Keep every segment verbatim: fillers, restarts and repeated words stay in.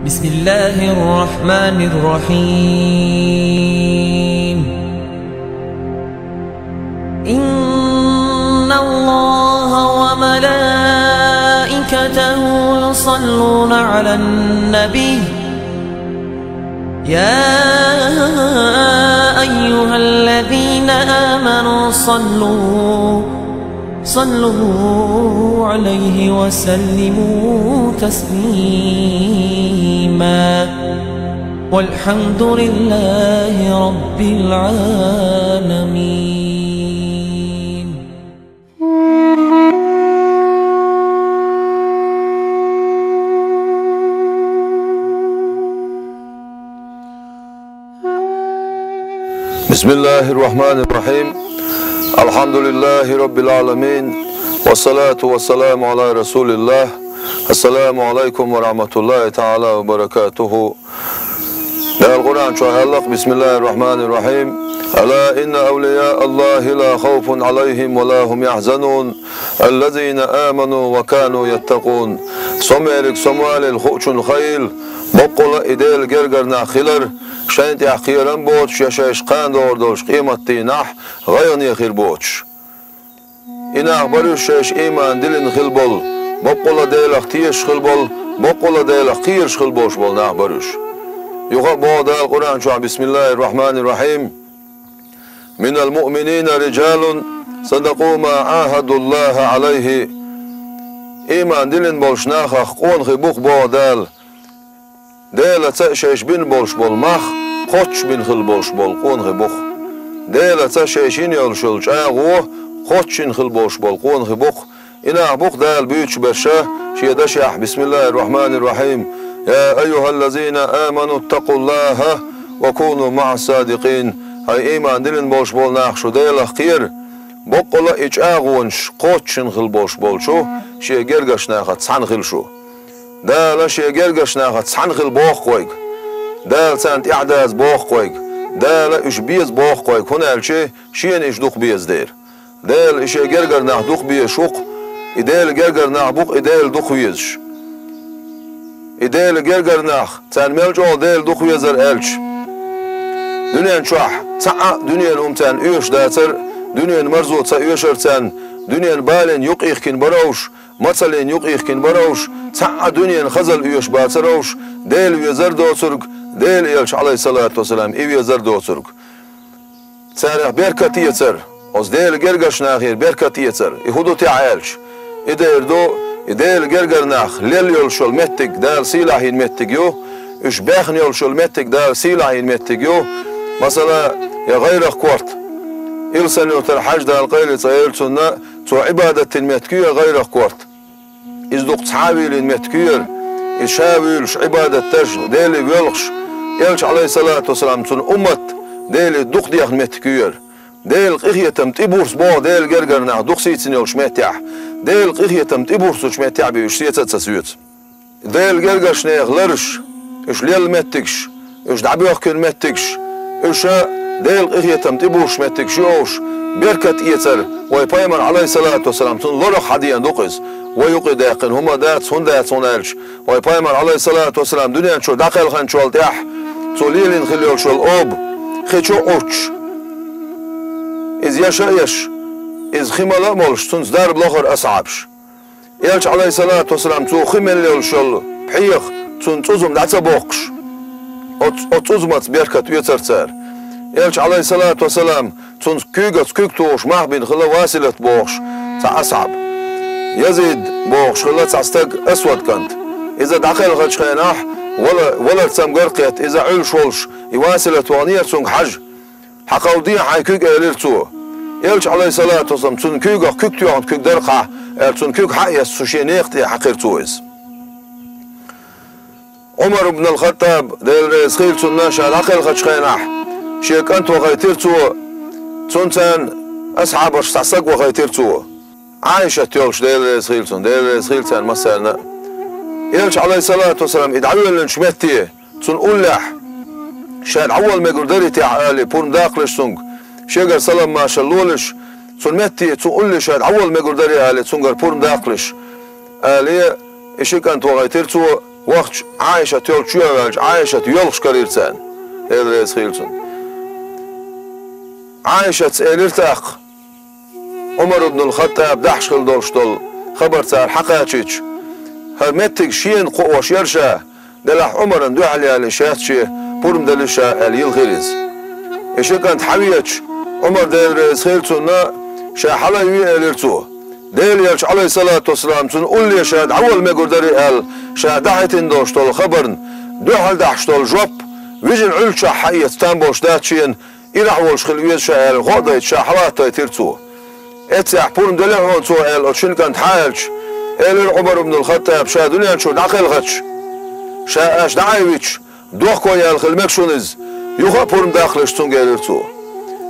بسم الله الرحمن الرحيم. إن الله وملائكته يصلون على النبي، يا أيها الذين آمنوا صلوا صلوا عليه وسلموا تسليما. والحمد لله رب العالمين. بسم الله الرحمن الرحيم. الحمد لله رب العالمين. والصلاة والسلام على رسول الله. السلام عليكم ورحمة الله تعالى وبركاته. Дала Къуръан чу аьлла: بسم الله الرحمن الرحيم. ألا إن أولياء الله لا خوف عليهم ولا هم يحزنون. الذين آمنوا وكانوا يتقون. Со мерг, со малел хуучун хайил, боккъала и Дела гергара нах хилар, шайна тӀехь кхерам боцуш я шайш кханадогӀур долуш къематдийнахь гӀайгӀане хир боцуш. И нах бара уьш шайш ийман диллина хила болу, боккъала Делах тешаш хила болу, боккъала Делах кхераш хила болуш болу нах бара уьш. Юха а боху Дала Къуръан чохь: بسم الله الرحمن الرحيم. من المؤمنين رجال صدقوا ما عاهدوا الله عليه. Ийман диллина болчу нахах къонахий бу-кх, боху Дала. Делаца шайш бина болуш болу мах кхоччуш бина хила болуш болу къонахий бу-кх. Делаца шайш йина йолуш йолу чӀагӀо кхоччуш йина хила болуш болу къонахий бу-кх. И нах бу-кх Дала буьйцуш берш Шен дашехь: بسم الله الرحمن الرحيم. يا أيها الذين آمنوا اتقوا الله وكونوا مع الصادقين. ХӀай ийман диллина болуш болу нах, шу Делах кхера, боккъала и чӀагӀонаш кхоччуш йина хила болуш болчу Шен гергарчу нахаца цхьаьна хила шу. Дала Шен гергарчу нахаца цхьаьна хила боху-кх вайга. Дала царна тӀаьхьадаза боху-кх вайга. Дала уьш беза боху-кх вайга, хӀунда аьлча Шена уьш дукха беза дела. Дела и Шен гергара нах дукха безаш ву-кх, и Делан гергара нах бу-кх и Дела дукха везаш. И Делан гергара нах, царна мел чӀогӀа Дела дукха везара аьлча, дуьнен чохь цхьа а дуьненан хӀума царна оьшуш дацара, дуьненан марзо ца оьшура царна, дуьненан балийна юкъ ихкина бара уьш, мацаллина юкъ ихкина бара уьш, цхьа а дуьненан хазалла оьшуш бацара уьш, Дела везар доцург, Делан элча, Ӏалайхиссалату вассалам, и везар доцург. Царех беркат эцар, оцу Делан гергарчу нахера беркат эцар, и хӀун ду техьа аьлча, и дер ду, и Делан гергара нах лелла йолуш йолу меттиг Дала сийлахь йина меттиг ю, уьш баьхна йолуш йолу меттиг Дала сийлахь йина меттиг ю, масала, я гӀайрах корта. Илсхан-Юьртара Хьаьжа, Дала къайле цӀа йойла цунна, цо Ӏибадат дина меттиг ю я гӀайрах корта. Иза дукха цхьа а вийлина меттиг ю яра, иза ша а вуьйлуш, Ӏибадат деш, Деле воьлхуш, элча, Ӏалайхиссалату вассалам, цуьнан уммат Деле дукха дехна меттиг ю яра. Делан къинхетам тӀебурс боху Делан гергара нах дукха сийцина йолчу меттехь, Делан къинхетам тӀебурсучу меттехь бен уьш сеца а ца соьцу. Делан гергарчу нехан лараш, уьш лелла меттигаш, уьш дӀабоьхкина меттигаш, уьш Делан къинхетам тӀебурсуш меттигаш ю олуш, беркат эцар вай Пайхамар, Ӏалайхиссалату вассалам, цунна лорах хьадеана ду-кх иза. Вай юкъе даьккхина хӀума дац, хӀунда дац хьуна аьлча, вай Пайхамар, Ӏалайхиссалату вассалам, дуьнен чу дӀакхелхинчул тӀаьхьа, цо лелийна хилла йолуш йолу оба хи чу а Ӏуттуш, иза еша а еш, иза хи мала а молуш, цуьнца дарба лохура асхьабаш. Элча, Ӏалайхиссалату вассалам, цо хи мелла йолуш йолу пхьегӀа, цунна цӀузам дӀа ца боккхуш, оцу, оцу цӀузамца беркат оьцура цара. Элча, Ӏалайхиссалату вассалам, цунна куьйгаца куьг тухуш мах бина хилла Василат бохуш цхьа асхьаб. Язид бохуш хилла цхьа стаг, Асвад кӀант. Иза дӀакхелхачу хенахь, вала, валар цамгар а кхетта, иза Ӏуьллуш волуш, и Василат ваханера цуьнга хьажа. «Хьакхалдехьа хьайн куьг», — элира цо. Элча, Ӏалайхиссалату вассалам, цунна куьйгах куьг тоьхна куьг дара-кх, аьлла, цунна куьг хьа а эцна, цу шен некха тӀе хьаькхира цо иза. Ӏумар ибн ал-ХаттӀаб, Дела реза хийла цунна, ша дӀакхелхачу хенахь, шен кӀант вахийтира цо, цунна царна асхьабашца цхьа стаг вахийтира цо. Ӏайшат йолуш, Дела реза хийла цунна, Дела реза хийла царна массарна а. Элча, Ӏалайхиссалату вассалам, и дӀавоьллинчу метте, цунна уллехь, ша дӀаволла мегар дарий техьа, алий, пурба даккхалаш цуьнга, шегара салам-маршалла лолаш, цунна метте, цунна улле ша дӀаволла мегар дарий, алий, цуьнгара пурба даккхалаш, алий, и ши кӀант вахийтира цо, вахча Ӏайшат йолчу чу а ваьлча, Ӏайшат йоьлхуш карийра царна, Дела реза хуьлда цунна. Ӏайшатца элира тӀаккха, Ӏумар ибн ал-Хаттаб дахьаш хилла долуш долу хабар цара схьакхачийча, хӀара меттиг шена кхоош яра ша, делахь Ӏумарна дуьхьал ялийша яц шен, пурба дала ша аьлла йилхира иза. И ши кӀант схьавеъча, Ӏумар, Дела реза хуьлда цунна, ша схьалаьцна ве элира цо. Делан элча, Ӏалайхиссалату вассалам, цунна улле ша дӀавала мегар дарий аьлла, ша дахьийтина долуш долу хабарна дуьхьал дахьаш долу жоп, вижина Ӏуьллучохь схьаэца там болуш дац шена, ирахь волуш хила веза ша аьлла, гӀо а дайта ша схьалаттийтира цо. Эццехь пурба делахь хьуна цо аьлла, оцу шина кӀанта схьааьлча, элира Ӏумар ибн ал-Хаттаб, ша дуьнен чуьра дӀакхелхича, ша аша дӀаайвича, дохко яьлла хила мега шуна иза, юха а пурба даккхалаш цуьнга элира цо.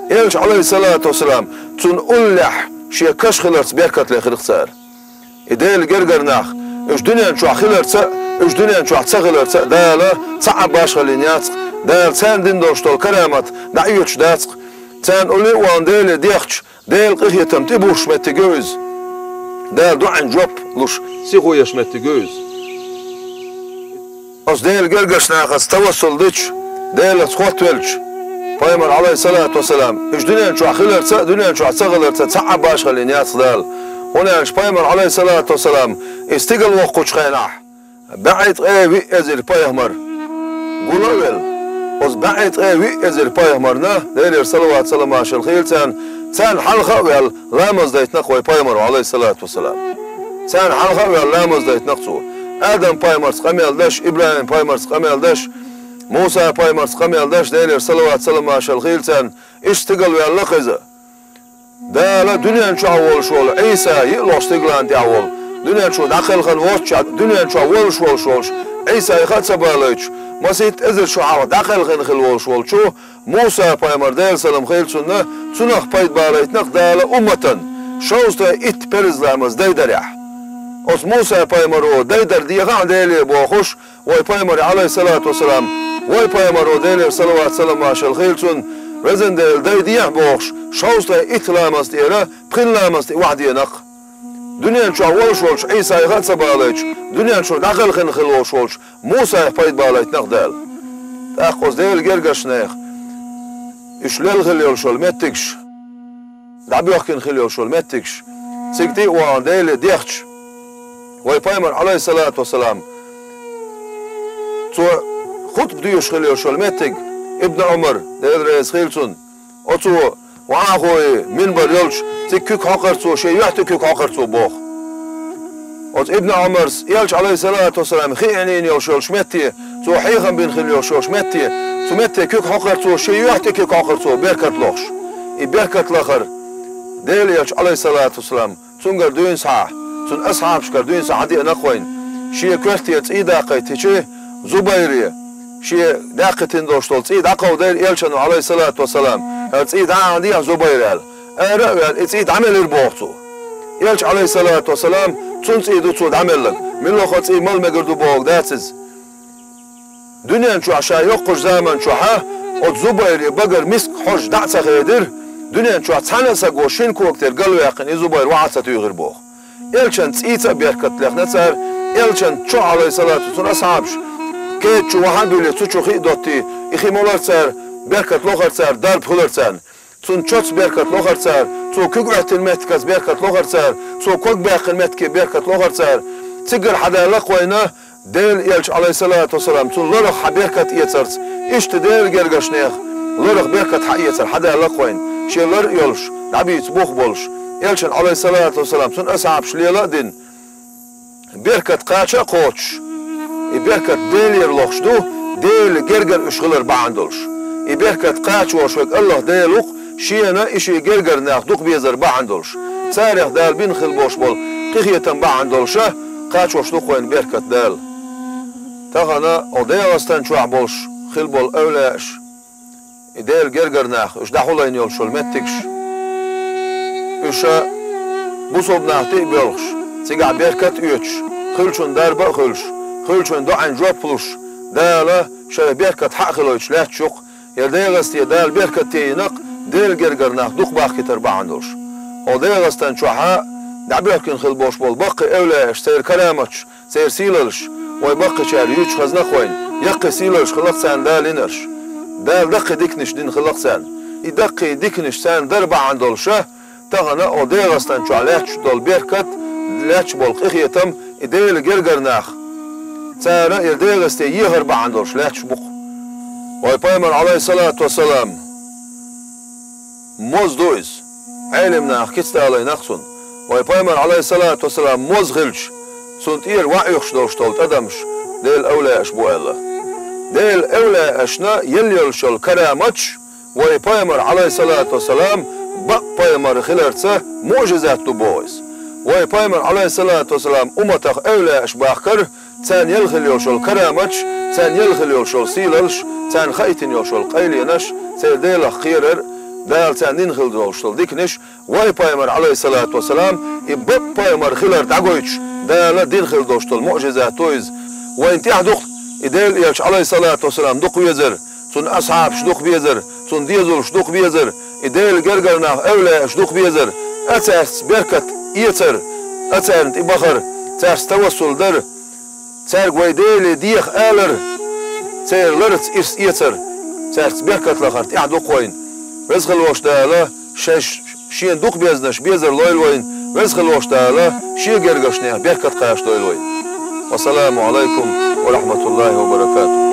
Элча, Ӏалайхиссалату вассалам, цунна уллехь шен каш хиларца беркат лехира цара. И Делан гергара нах, уьш дуьнен чохь хиларца а, уьш дуьнен чохь ца хиларца а Дала цхьа а башхалла йина яц-кх, Дала царна дина долуш долу карамат дӀаоьцуш дац-кх, царна улле а вахана Деле дехча, Делан къинхетам тӀебухуш меттиг ю иза. Дала доӀанна жоп луш, сихо еш меттиг ю иза. Оцу Делан гергарчу нахаца тавассул дича, Делаца хоттавелча, пайхамар, Ӏалайхиссалату вассалам, уьш дуьнен чохь хиларца а, дуьнен чохь ца хиларца а цхьа а башхалла йина яц-кх Дала. ХӀунда аьлча пайхамар, Ӏалайхиссалату вассалам, иза стигала воккхучу хенахь, бӀе ткъе виъ эзар пайхамар гул а велла, оцу бӀе ткъе виъ эзар пайхамарна, Делера салават-салам-маршалла хуьлда царна, царна хьалха а ваьлла, ламаз дайтина-кх вайн пайхамаро, Ӏалайхиссалату вассалам. Царна хьалха а ваьлла, ламаз дайтина-кх цо. Адам-пайхамарца къамел деш, ИбрахӀим-пайхамарца къамел деш, Муса-пайхамарца къамел деш, Делера салават-салам-маршалла хуьлда царна, иштта стигала ваьлла-кх иза. Дала дуьнен чохь волуш волу Ӏийса, йиълагӀчу стигална тӀехь волу, дуьнен чу дӀакхелхина воццушехь, дуьнен чохь волуш волуш волчу Ӏийсайх а ца балийтуш, масийтта эзар шо хьалха дӀакхелхина хилла волуш волчу Муса-пайхамар, Делан салам хуьлда цунна, цунах пайда балийтина-кх Дала умматан, шовзткъе итт парз ламаз дайдарехь. Оцу Муса-пайхамаро дайдар дехахь Деле бохуш, вайн пайхамаре, Ӏалайхиссалату вассалам, вайн пайхамаро, Делера салават-салам-маршалла хуьлда цунна, Везан Дела, дайдехьа бохуш, шовзткъе итт ламаз тӀера пхи ламаз тӀе охьадеана-кх. Дуьнен чохь волуш волчу Ӏийсайх а ца балийтуш, дуьнен чуьра дӀакхелхина хилла волуш волчу Мусайх пайда балийтина-кх Дала. ТӀаккха оцу Делан гергарчу нехан, уьш лелла хилла йолуш йолу меттигаш, дӀабоьхкина хилла йолуш йолу меттигаш, цига тӀе а вахана Деле дехча, вайн пайхамар, Ӏалайхиссалату вассалам, цо хутба доьшуш хилла йолуш йолу меттиг, Ибн Ӏумар, Дела реза хуьлда цунна, оцо, вахана хӀокху минбар йолчу, цига куьг хьокхура цо, шен юьхь тӀе куьг хьокхура цо боху. Оцу Ибн Ӏумарс, элча, Ӏалайхиссалату вассалам, хи Ӏийнийна йолуш йолчу метте, цо хьехам бина хилла йолуш йолчу метте, цу метте куьг хьокхура цо, шен юьхь тӀе куьг хьокхура цо, беркат лохуш. И беркат лахар, Делан элча, Ӏалайхиссалату вассалам, цуьнгара дуьйна схьа, цуьнан асхьабашкара дуьйна схьа хьадеана-кх вайна, шен коьртера цӀий даккхийтича, Зубайре, шен даьккхина долуш долу цӀий дӀакховдийра элчано, Ӏалайхиссалату вассалам, хӀара цӀий дӀа а дехьа, Зубайр, аьлла. Ара а ваьлла, и цӀий дӀамелира боху цо. Элча, Ӏалайхиссалату вассалам, цуьнан цӀий ду цо дӀамелларг. Муьлхха цӀий мала мегар ду бохург дац иза. Дуьнен чохь ша йоккхачу заман чохь а оцу Зубайре багара миска хьожа дӀа а ца хедира, дуьнен чохь цхьана а саго шина кога тера галваьккхина и Зубайр вахьа а ца туьйхира боху. Элчан цӀийца а беркат лехна цара, элчан чохь, Ӏалайхиссалату, цуьнан асхьабаш кеда чу вахьа а буьллий, цу чу хи а доттий, и хи молура цара, беркат лохура цара, дарба хуьлура царна. Цуьнан чоьца беркат лохура цара, цо куьг Ӏоьттина меттигца беркат лохура цара, цо ког баьккхина меттиге беркат лохура цара. Цигара хьадаьлла-кх вайна Делан элча, Ӏалайхиссалату вассалам, цунна ларах хьан беркат эцарца, иштта Делан гергарчу нехан ларах беркат хьаэцар хьадаьлла-кх вайна, шен лар а йолуш, дӀабийца бух а болуш, элчан, Ӏалайхиссалату вассалам, цуьнан асхьабаш лела а дина, беркат кхача а кхочуш, и беркат Делера лохуш ду, Делан гергара уьш хилар бахьана долуш. И беркат кхачош верг АллахӀ Дела ву-кх, шена и шен гергара нах дукха безар бахьана долуш. Царех Дала бина хилла болуш болу къинхетам бахьана долуша кхачош ду-кх вайна беркат Дала. Тахана оха ДегӀастан чохь болуш хилла болу эвлаяаш, и Делан гергара нах, уьш дӀахьулайна йолуш йолу меттигаш, уьш бусалба нах тӀе а боьлхуш, цигахь беркат а оьцуш, хуьлучун дарба а хуьлуш, хуьлучун доӀанна жоп луш, Дала шайх беркат хьа а хилийтуш лаьтташ ю-кх, я ДегӀасте Дала беркат тайина-кх, Делан гергара нах дукха бахкийтар бахьана долуш. Оха ДегӀастан чохь а дӀабоьхкина хилла болуш болу баккхий эвлаяаш, церан караматаш, церан сийлаллаш, Вай баккхийчара юьйцуш хезна-кх вайна, яккхий сийлаллаш хилла-кх царна Дала йинарш. Дала даккхий диканаш дина хилла-кх царна. И даккхий диканаш царна дар бахьана долуша, тахана оцу ДегӀастан чохь лаьтташ долу беркат, лаьтташ болу къинхетам и Делан гергара нах, цара и ДегӀасте ехар бахьана долуш лаьтташ бу-кх. Вай пайхамар, Ӏалайхиссалату вассалам, моза ду иза. Ӏелам наха кицдалийна-кх цунна. Вай пайхамар, Ӏалайхиссалату вассалам, моза хилча, цунна тӀера ваӀ оьхуш долуш долу тӀадамаш Делан эвлаяаш бу аьлла. Делан эвлаяашна елла йолуш йолу караматаш вай пайхамар, Ӏалайхиссалату вассалам, бакъ пайхамар хиларца муӀжизат ду боху иза. Вай пайхамар, Ӏалайхиссалату вассалам, умматах эвлаяаш бахкара, царна елла хилла йолуш йолу караматаш, царна елла хилла йолуш йолу сийлаллаш, царна хаийтина йолуш йолу къайленаш, церан Делах кхерар, Дала царна дина хилла долуш долу диканаш, вай пайхамар, Ӏалайхиссалату вассалам, и бакъ пайхамар хилар дӀагойтуш, Дала дина хилла долуш долу муӀжизат ду иза. Вайна тӀехь ду-кх и Делан элча, Ӏалайхиссалату вассалам, дукха везар, цуьнан асхьабаш дукха безар, цуьнан доьзалш дукха безар, и Делан гергара нах, эвлаяаш дукха безар, а цаьрца беркат эцар, а царна тӀе бахар, цаьрца тавассул дар, цаьрга вай Деле деха алар, церан ларца ирс эцар, цаьрца беркат лахар тӀехь ду-кх вайна. Веза хилла волчу Дала шайш-, Шена дукха безанаш безар лойла вайна, Веза хилла волчу Дала Шен гергарчу нехан беркат кхачадойла вайна. Вассаламу Ӏалайкум ва рахьматуллахӀи ва баракатухӀ.